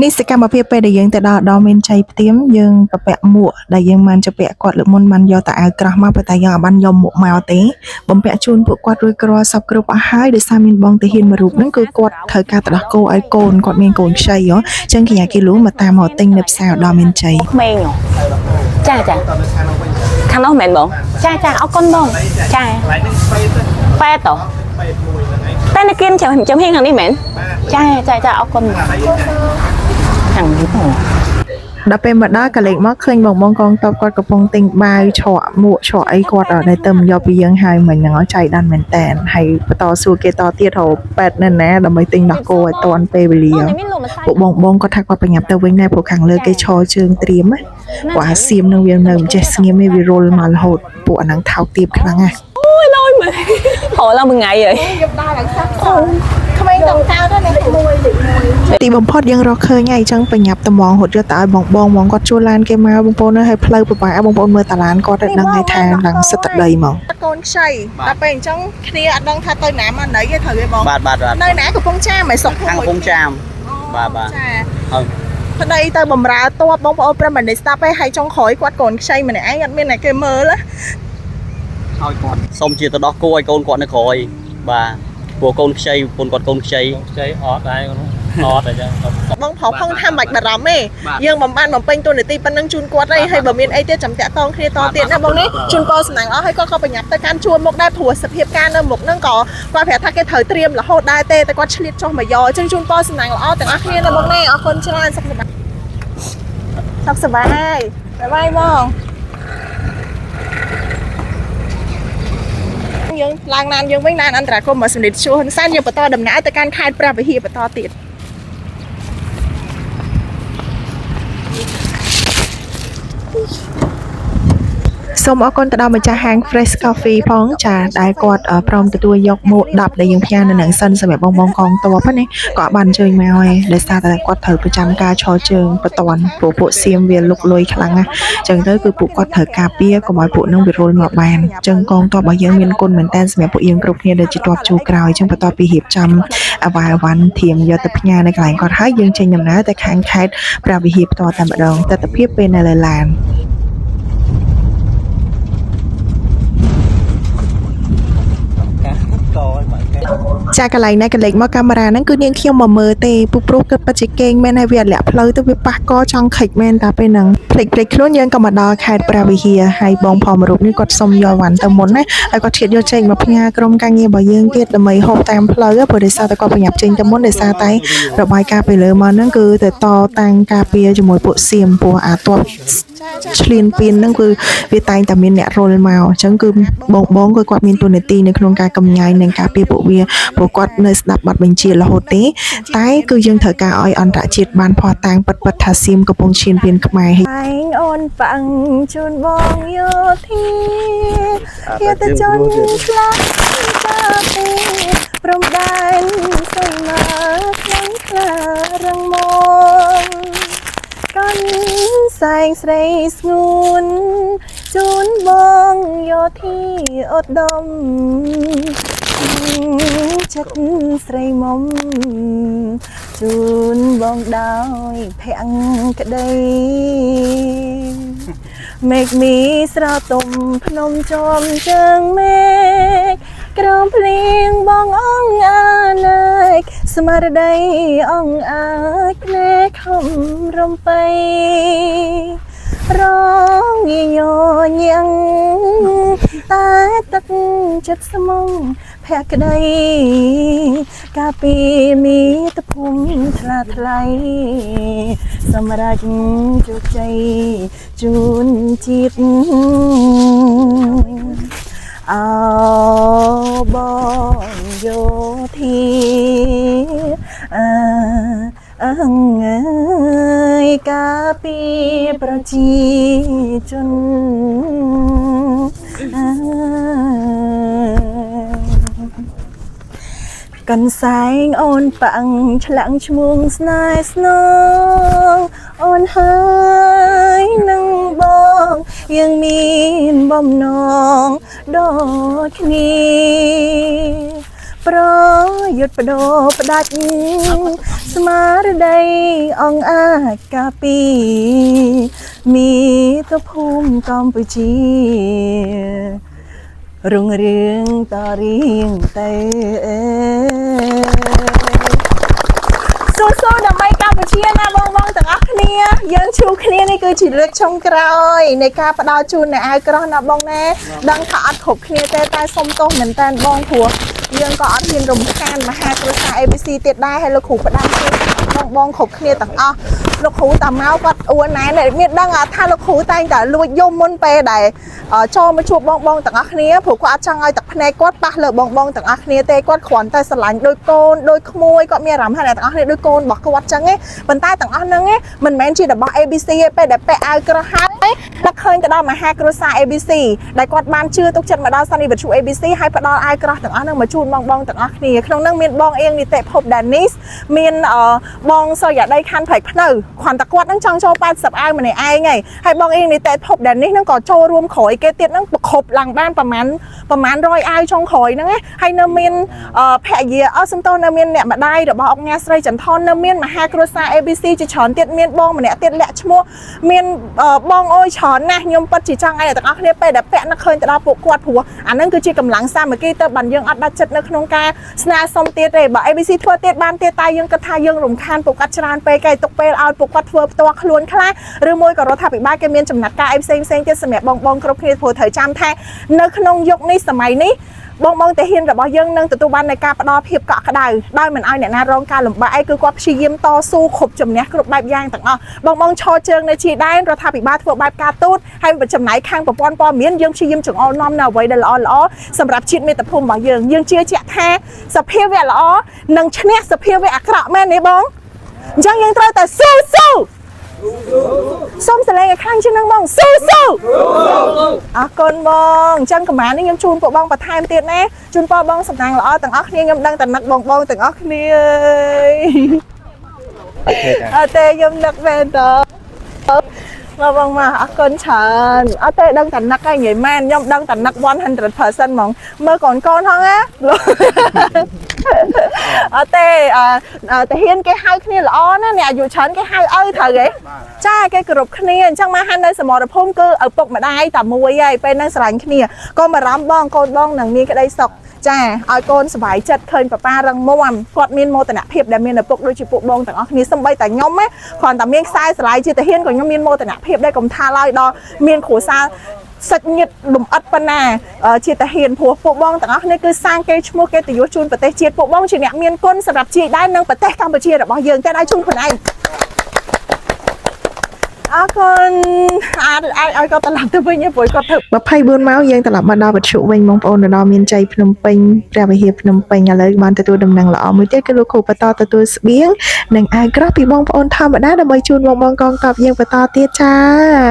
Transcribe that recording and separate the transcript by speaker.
Speaker 1: នេះសកម្មភាពពេលដែលយើងទៅដល់ដល់មានជ័យផ្ទៀមយើងប្រពាក់មួកដែលយើងបានជពាក់គាត់លើកមុនបានយកតែអាវក្រោះមកប៉ុន្តែយើងអត់បានយកមួកមកទេបំពាក់ជូនពួកគាត់រួចរាល់សពគ្រប់អស់ហើយដោយសារមានបងទាហានមួយរូបហ្នឹងគឺគាត់ត្រូវការទៅដោះគោឲ្យកូនគាត់មានកូនខ្ចីហ៎អញ្ចឹងកញ្ញាគីលូមកតាមមកទិញនៅផ្សារដល់មានជ័យ
Speaker 2: ក្មេងហ៎ចាចាខាងនោះមែនបងចាចាអរគុណបងចាប៉ែតតែនៅគៀនចាំចាំហៀងខាងនេះមែនចាចាចាអរគុណខាងនេះបង
Speaker 1: ដល់ពេលមកដល់កលេចមកឃើញបងបងកងតបគាត់កំពុងទិញបាវឆក់មួកឆក់អីគាត់អត់ដែលទៅមកយកពីយើងហើយមិញហ្នឹងឲ្យចៃដន្យមែនតែនហើយបន្តសួរគេតទៀតរកពេទ្យនៅណាដើម្បីទិញដោះគោឲ្យតាន់ពេលវេលា
Speaker 2: នេះមានលក់ម្សៅ
Speaker 1: ពួកបងបងគាត់ថាគាត់ប្រញាប់ទៅវិញដែរព្រោះខាងលើគេឈរជើងត្រៀមណាពួកអាសៀមនឹងវានៅមិនចេះស្ងៀមទេវារុលមករហូតពួកអាហ្នឹងថោកទាបខ្លាំងណាស់
Speaker 2: អូយឡយមើលហៅឡើងមួយថ្ងៃហើយ
Speaker 3: ក្មេងតំកៅទៅនេះមួយលេខមួយ
Speaker 1: ទីបំផុតយើងរកឃើញហើយអញ្ចឹងប្រញាប់ត្មងរត់យកទៅឲ្យបងបងហ្មងគាត់ជួលឡានគេមកបងប្អូននៅហើយផ្លូវពិបាកបងប្អូនមើលតាឡានគាត់ទៅដឹងហើយថាឡើងសិតតដីហ្មងកូនខ្ចីដល់ពេលអញ្ចឹងគ្នាអត់ដឹងថាទៅណាមកណីទេត្រូវទេបង
Speaker 4: បាទបាទបាទ
Speaker 1: នៅណាកំពង់ចាមឯសុក
Speaker 4: ខាងកំពង់ចាមបាទបាទ
Speaker 1: ចា
Speaker 4: ហើយ
Speaker 1: ប្តីទៅបំរើតបបងប្អូនប្រិមត្តនេះស្ដាប់ឯងហើយចុងក្រោយគាត់កូនខ្ចីម្នាក់ឯងអត់មានអ្នកគេមើលណា
Speaker 4: ឲ្យគាត់សុំជាទៅដោះគោឲ្យកូនគាត់នៅក្រោយបាទព្រោះកូនខ្ចីប្រពន្ធគាត់កូនខ្ចី
Speaker 5: ខ្ចីអត់ដែរគាត់អត់អញ្ចឹងគាត់
Speaker 1: បងប្រុសផងថាមិនបាច់បារម្ភទេ
Speaker 4: បាទ
Speaker 1: យើងបំបានបំពេញតួនាទីប៉ុណ្ណឹងជូនគាត់ហើយហើយបើមានអីទៀតចាំតាក់តងគ្នាតទៀតណាបងនេះជូនពរសំណាងអស់ហើយគាត់ក៏ប្រញាប់ទៅកាន់ជួរមុខដែរព្រោះសភាពការនៅមុខហ្នឹងក៏គាត់ប្រាប់ថាគេត្រូវត្រៀមរហូតដែរទេតែគាត់ឆ្លៀតចុះមកយកអញ្ចឹងជូនពរសំណាងល្អទាំងអស់គ្នាណាបងនេះអរគុណច្រើនសុខសប្បាយសុខសប្បាយបាយបាយបងយើងឡើងឡានយើងវិញឡានអន្តរាគមន៍មកសម្លេចជួហ៊ុនសែនយើងបន្តដំណើរទៅកាន់ខេត្តព្រះវិហារបន្តទៀត សូមអរគុណទៅដល់ម្ចាស់ហាង Fresh Coffee ផងចាដែលគាត់អឺព្រមទទួលយកមួក10ដែលយើងផ្ញើនៅនឹងសិនសម្រាប់បងបងកងតបហ្នឹងណាក៏អត់បានអញ្ជើញមកឯងដោយសារតែគាត់ត្រូវប្រចាំការឈរជើងបន្ទាន់ព្រោះពួកសៀមវាលុកលុយខ្លាំងណាស់អញ្ចឹងទៅគឺពួកគាត់ត្រូវការពារកុំឲ្យពួកនឹងវារុលមកបានអញ្ចឹងកងទ័ពរបស់យើងមានគុណមែនតើសម្រាប់ពួកយើងគ្រប់គ្នាដែលជាទ័ពជួរក្រោយអញ្ចឹងបន្ទាប់ពីរៀបចំអវ៉ាវ៉ាន់ធៀមយកទៅផ្ញើនៅកន្លែងគាត់ហើយយើងចេញដំណើរទៅខាងខេត្តព្រះវិហារផ្ទាល់តែម្ដងទស្សនភាពពេលនៅលើឡាន ចាកន្លែងណាកន្លែងមកកាមេរ៉ាហ្នឹងគឺនាងខ្ញុំមកមើលទេពូព្រោះគិតពិតជាគេងមែនហើយវាលាក់ផ្លូវទៅវាប៉ះកចង់ខិចមែនតាពេលហ្នឹងភ្លេចភ្លេចខ្លួនយើងក៏មកដល់ខេត្តព្រះវិហារហើយបងផមរូបនេះគាត់សុំយកវ៉ាន់ទៅមុនណាហើយគាត់ឈៀតយកចេញមកផ្ញើក្រុមការងាររបស់យើងទៀតដើម្បីហូបតាមផ្លូវព្រោះដោយសារតែគាត់ប្រញាប់ចេញទៅមុនដោយសារតែរបាយការណ៍ពីលើមកហ្នឹងគឺទៅតតាំងការពារជាមួយពួកសៀមព្រោះអាទ័ព ឆ្លៀនពៀនហ្នឹងគឺវាតែងតែមានអ្នករុលមកអញ្ចឹងគឺបងបងគឺគាត់មានតួនាទីនៅក្នុងការកំញ៉ៃនិងការពារពួកវាព្រោះគាត់នៅស្ដាប់បទបញ្ជារហូតទេតែគឺយើងត្រូវការឲ្យអន្តរជាតិបានភ័ស្តុតាងពិតៗថាសៀមកំពុងឈានពៀនខ្មែរហើយ
Speaker 3: ឯងអូនប៉ាំងជូនបងយោធាជាតជនឆ្លាតកាពីព្រំដែនសីមាខ្លាំងខ្លារឹងមាំកាន់សែងស្រីស្ងួនជូនបងយោធាឧត្តមចិត្តស្រីមុំជូនបងដោយភក្តីមេឃមីស្រទុំភ្នំជាំជើងមេឃក្រោមភ្លៀងបងអងអាណិចស្មារតីអងអាចភ្នែកខំរំបីរងញញញៀងតែទឹកចិត្តស្មងភក្តីកាលពីមាតុភូមិថ្លាថ្លៃសម្រាប់ជោគជ័យជូនជាតិអោបងយោធាអើអឹងអើយកាពីប្រជាជនអើយកន្សែងអូនប៉ាំងឆ្លាក់ឈ្មោះស្នេហ៍ស្នងអូនហើយនឹងបងយើងមានបំណងដូចគ្នា ប្រយុទ្ធបដូរផ្ដាច់ស្មារតីអង្គអាចការពីមាតុភូមិកម្ពុជា រុងរឿងតរៀងទៅស៊ូស៊ូដើម្បីកម្ពុជាណាបងបងទាំងអស់គ្នាយើងជួបគ្នានេះគឺជាលើកចុងក្រោយនៃការផ្ដល់ជូននៅអាវក្រោះណាបងណាដឹងថាអត់គ្រប់គ្នាទេតែសុំទោសមែនតើបងព្រោះយើងក៏អត់ហ៊ានរំខានមហាគ្រួសារ ABC ទៀតដែរហើយលោកគ្រូផ្ដាំជូនបងបងគ្រប់គ្នាទាំងអស់លោកគ្រូតាមកគាត់អួនណែនមានដឹងថាលោកគ្រូតែងតែលួចយំមុនពេលដែលចូលមកជួបបងបងទាំងអស់គ្នាព្រោះគាត់អត់ចង់ឲ្យទឹកភ្នែកគាត់ប៉ះលើបងបងទាំងអស់គ្នាទេគាត់គ្រាន់តែស្រឡាញ់ដូចកូនដូចក្មួយគាត់មានអារម្មណ៍ថាអ្នកទាំងអស់គ្នាដូចកូនរបស់គាត់ចឹងឯងប៉ុន្តែទាំងអស់ហ្នឹងឯងមិនមែនជារបស់ ABC ទេពេលដែលពាក់អាវក្រោះហើយនឹកឃើញទៅដល់មហាគ្រួសារ ABC ដែលគាត់បានជឿទុកចិត្តមកដល់សន្និវិទ្យុ ABC ហើយផ្ដល់អាវក្រោះទាំងអស់ហ្នឹងមកជូនបងបងទាំងអស់គ្នាក្នុងហ្នឹងមានបងអៀងនីតិភពដានីសមានបងសូយ៉ាដីខាន់ព្រែកភ្នៅគ្រាន់តែគាត់ហ្នឹងចង់ចូល80អាវម្នាក់ឯងហើយហើយបងអៀងនីតិភពដានីសហ្នឹងក៏ចូលរួមក្រោយគេទៀតហ្នឹងប្រគ្រប់ឡើងបានប្រហែលប្រហែល100អាវចុងក្រោយហ្នឹងណាហើយនៅមានភរិយាអស់សំទោសនៅមានអ្នកម្ដាយរបស់អង្គការស្រីចន្ទថននៅមានមហាគ្រួសារ ABC ជាច្រើនទៀតមានបងម្នាក់ទៀតលាក់ឈ្មោះមានបងអើយច្រើនណាស់ខ្ញុំពិតជាចង់ឲ្យអ្នកទាំងអស់គ្នាពេលដែលពាក់នឹកឃើញទៅដល់ពួកគាត់ព្រោះអាហ្នឹងគឺជាកម្លាំងសាមគ្គីទៅបានយើងអត់ដាច់ចិត្តនៅក្នុងការស្នើសុំទៀតទេបើ ABC ធ្វើទៀតបានទៀតតែយើងគិតថាយើងរំខានពួកគាត់ច្រើនពេកគេទុកពេលឲ្យពួកគាត់ធ្វើផ្ទាល់ខ្លួនខ្លះឬមួយក៏រដ្ឋាភិបាលគេមានចំណាត់ការអីផ្សេងផ្សេងទៀតសម្រាប់បងបងគ្រប់គ្នាព្រោះត្រូវចាំថានៅក្នុងយុគនេះសម័យនេះបងបងទាហានរបស់យើងនឹងទទួលបាននៃការផ្ដល់ភាពកក់ក្ដៅដោយមិនឲ្យអ្នកណារងការលំបាកអីគឺគាត់ព្យាយាមតស៊ូគ្រប់ជំនះគ្រប់បែបយ៉ាងទាំងអស់បងបងឈរជើងនៅជាដែនរដ្ឋាភិបាលធ្វើបែបការទូតហើយចំណែកខាងប្រព័ន្ធព័ត៌មានយើងព្យាយាមចង្អុលនាំនៅអ្វីដែលល្អល្អសម្រាប់ជាតិមាតុភូមិរបស់យើងយើងជឿជាក់ថាសភាវៈល្អនឹងឈ្នះសភាវៈអាក្រក់មែនទេបងអញ្ចឹងយើងត្រូវតែស៊ូស៊ូសូមសលេងឲ្យខ្លាំងជាងនឹងបងស៊ូស៊ូអរគុណបងអញ្ចឹងកម្មានេះខ្ញុំជូនពួកបងបន្ថែមទៀតណាជូនពរបងសំណាងល្អទាំងអស់គ្នាខ្ញុំដឹងតែនឹកបងបងទាំងអស់គ្នាអើយអត់ទេខ្ញុំនឹកមែនតើមកបងមកអរគុណច្រើនអត់ទេដឹងតែនឹកហើយនិយាយមែនខ្ញុំដឹងតែនឹក100%ហ្មងមើលកូនកូនហងណាអត់ទេអឺតាហ៊ានគេហៅគ្នាល្អណាស់អ្នកអាយុច្រើនគេហៅឪត្រូវទេចាគេគោរពគ្នាអញ្ចឹងមកហាន់នៅសមរភូមិគឺឪពុកម្ដាយតែមួយហើយពេលហ្នឹងស្រឡាញ់គ្នាកុំបារម្ភបងកូនបងនឹងមានក្តីសុខចាឲ្យកូនសប្បាយចិត្តឃើញប៉ាប៉ារឹងមាំគាត់មានមោទនភាពដែលមានឪពុកដូចជាពួកបងទាំងអស់គ្នាសំបីតែខ្ញុំណាគ្រាន់តែមានខ្សែស្រឡាយជាទាហានក៏ខ្ញុំមានមោទនភាពដែរកុំថាឡើយដល់មានគ្រួសារសាច់ញាតិលំអិតប៉ុណ្ណាជាតាហ៊ានព្រោះពួកបងទាំងអស់គ្នាគឺសាងគេឈ្មោះកិត្តិយសជូនប្រទេសជាតិពួកបងជាអ្នកមានគុណសម្រាប់ជាតិដែរនិងប្រទេសកម្ពុជារបស់យើងតែឲ្យជូនខ្លួនឯងអរគុណអាចអាចឲ្យគាត់ត្រឡប់ទៅវិញឯងព្រោះគាត់ធ្វើ
Speaker 1: 24ម៉ោងយើងត្រឡប់មកដល់វត្ថុវិញបងប្អូនដល់មានជ័យភ្នំពេញព្រះវិហារភ្នំពេញឥឡូវបានទទួលដំណឹងល្អមួយទៀតគឺលោកគ្រូបន្តទទួលស្បៀងនិងអាវក្រោះពីបងប្អូនធម្មតាដើម្បីជូនបងបងកងទ័ពយើងបន្តទៀតចា។